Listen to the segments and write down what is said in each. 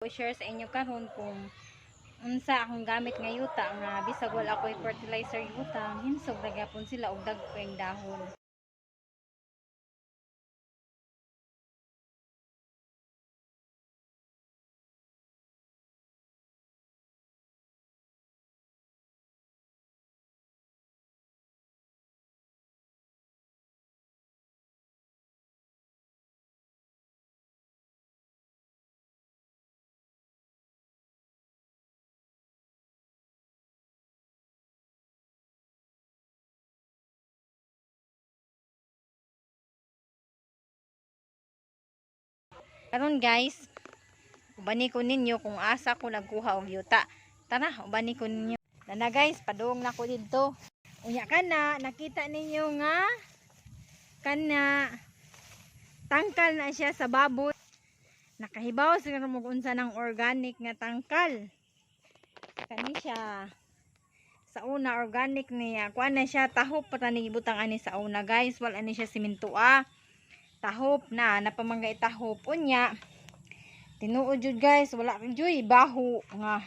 Share sa inyo karon kung unsa akong gamit nga yuta nga bisag wala ako'y fertilizer yuta, hinsog ra gyapon sila og dagko yung dahon. Karon guys, ubani ko ninyo kung asa ko nagkuha og yuta. Tara, ubani ko ninyo. Nana guys, padung na ko didto. Unya kana, nakita ninyo nga kana tangkal na siya sa baboy. Nakahibaw siguro mo unsa ng organic nga tangkal. Kani siya sa una organic niya. Kuan na siya, tahop pa ni ibutang ani sa una guys, wala ni siya simento ah. Tahop na, napamanggay tahop unya. Tinuod jud guys, wala jud baho nga.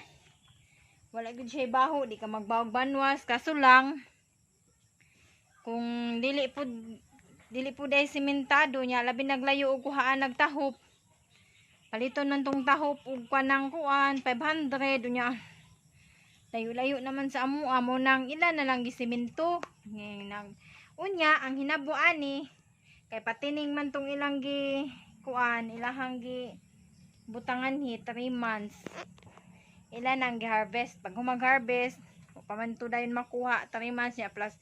Wala gud siya baho, di ka magbawag banwas, kaso lang kung dili pud ay simentado nya, labi naglayo og kuhaan nagtahop. Paliton man tong tahop og kanang kuan 500 unya. Layo-layo naman sa amoa mo nang ilan na lang gisimento. Nang unya ang hinabo ani kay patining man tong ilang gi kuan, ilahang gi butangan hi 3 months. Ila nang gi-harvest. Pag humag-harvest, pa man to dayon makuha 3 months niya plus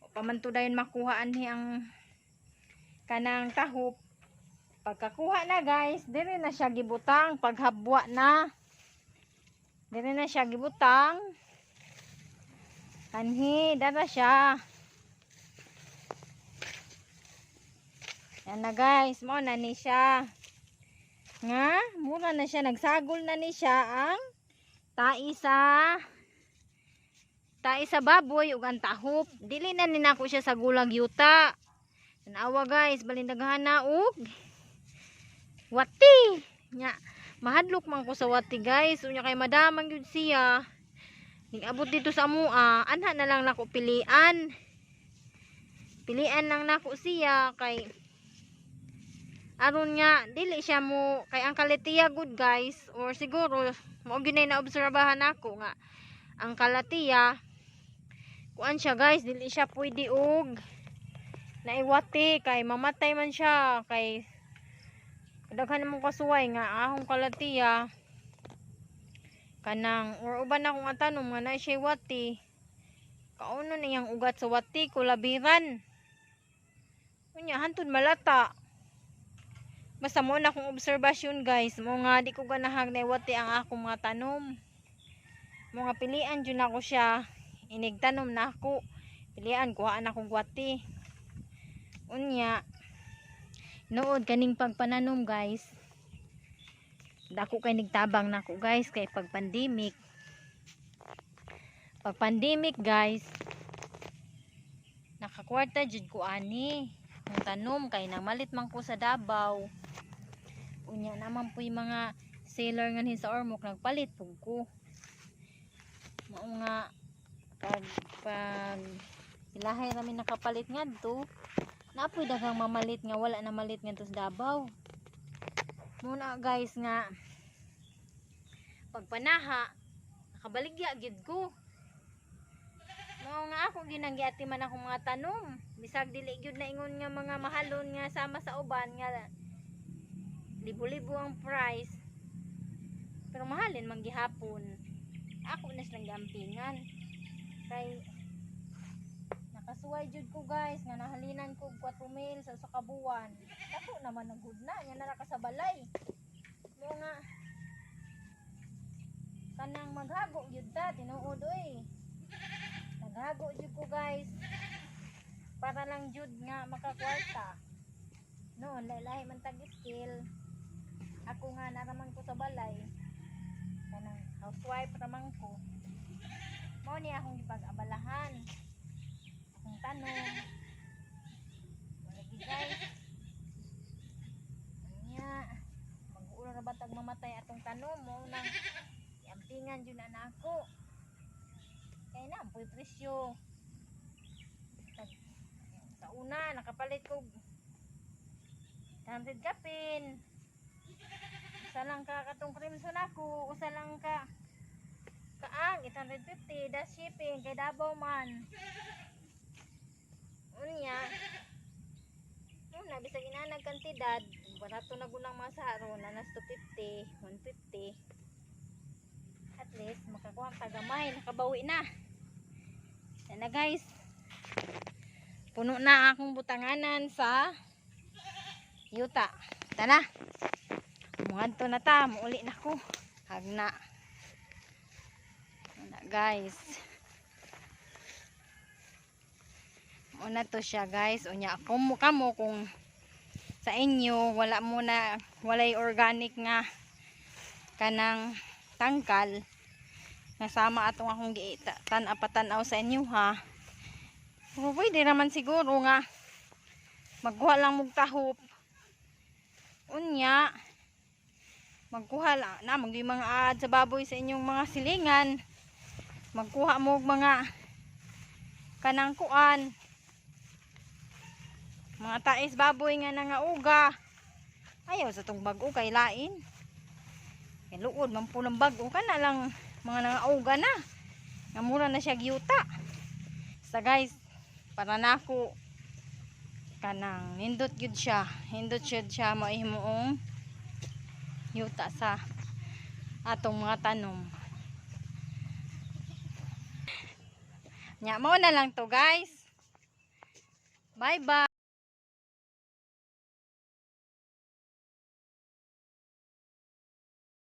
pa man to dayon makuha anhi ang kanang tahop. Pagkakuha na guys, dire na siya gibutang paghabwa na. Dire na siya gibutang. Anhi, dara siya. Yan na guys, mao na ni siya. Nga, mura na siya, nagsagol na ni siya ang tae sa baboy ug ang tahop. Dili na ni nako siya sa gulag yuta. Tanawa guys, balindaghan na og wati. Nya, mahadlok man ko sa wati guys. Unya kay madamang gyud siya. Nigabot dito sa amoa, anha na lang nako pilian. Pilian lang nako siya kay aron nga dili siya mo kay ang kalitiya good guys, or siguro mao gyud na naobserbahan nako nga ang kalatiya kuan siya guys, dili siya pwede og naiwati kay mamatay man siya kay daghan namang kasuway nga ahong kalatiya kanang or uban akong atanom nga na siya wati, kauno na iyang ugat sa wati kulabiran unya hantud malata. Basta mo na akong obserbasyon guys, mo nga di ko ganahag na iwati ang akong mga tanom. Mo nga pilian jud nako siya, inig tanom na ako, pilian kuhaan akong wati. Unya nood kaning pagpananom guys, dako kay nigtabang nako guys kay pag pandemic guys, nakakwarta jud ko ani ang tanom kay namalit man ko sa Davao. Unya naman po yung mga seller nganhi sa Ormoc nagpalit pug ko. Mao nga pag ilahay rami nakapalit ngadto, naapoy daghang mamalit nga wala na malit ngadto sa Davao. Muna guys nga pagpanaha nakabaligya gyud ko. Mao nga ako ginanggiatiman akong mga tanom, bisag dili gyud na ingon nga mga mahalon nga sama sa uban nga libo-libo ang price, pero mahalin man gihapon. Ako na silang giampingan kay nakasuway jud ko guys nga nahalinan ko 4 mil sa usa ka buwan. Dako naman ang hudna nya nara ka sa balay. Mo nga kanang maghago gyud ta tinuod oy. Naghago jud ko guys para lang jud nga makakwarta. Noon lahi-lahi man tag skill. Ako nga naraman ko sa balay kanang housewife raman ko. Mao ni akong gipag-abalahan akong tanom. Wala gi guys. Unya mag-uula ra ba tag Mamatay atong tanom mo nang iampingan jud na nako. Kay na po'y presyo. Sa una nakapalit ko 100 kapin. Usa lang ka katong crimson ako, usa lang ka kaang 850 das shipping kay Davao man. Unya, una bisag inanag kantidad, barato na gunang mga saro na nas 250, 150. At least makakuha ang tagamay, nakabawi na. Yan na, guys. Puno na akong butanganan sa yuta. Tana. Muadto na ta, muuli na ko. Hagna. Na, guys. Una to siya, guys. Unya kung kamo, kung sa inyo wala mo na walay organic nga kanang tangkal nga sama atong akong tan patan-aw sa inyo ha. Pero pwede naman siguro nga magkuha lang mong tahop. Unya magkuha lang na mag mga aad sa baboy sa inyong mga silingan, magkuha mo og mga kanang kuan, mga tais baboy nga nangauga. Ayaw sa tong bag-o kay lain, kay luod man po ng bag-o ka na lang mga nangauga na nga mura na siya gyuta sa, guys. Para nako kanang nindot gyud siya, nindot gyud siya mahimoong yuta sa atong mga tanom. Nya mao na lang to, guys. Bye bye.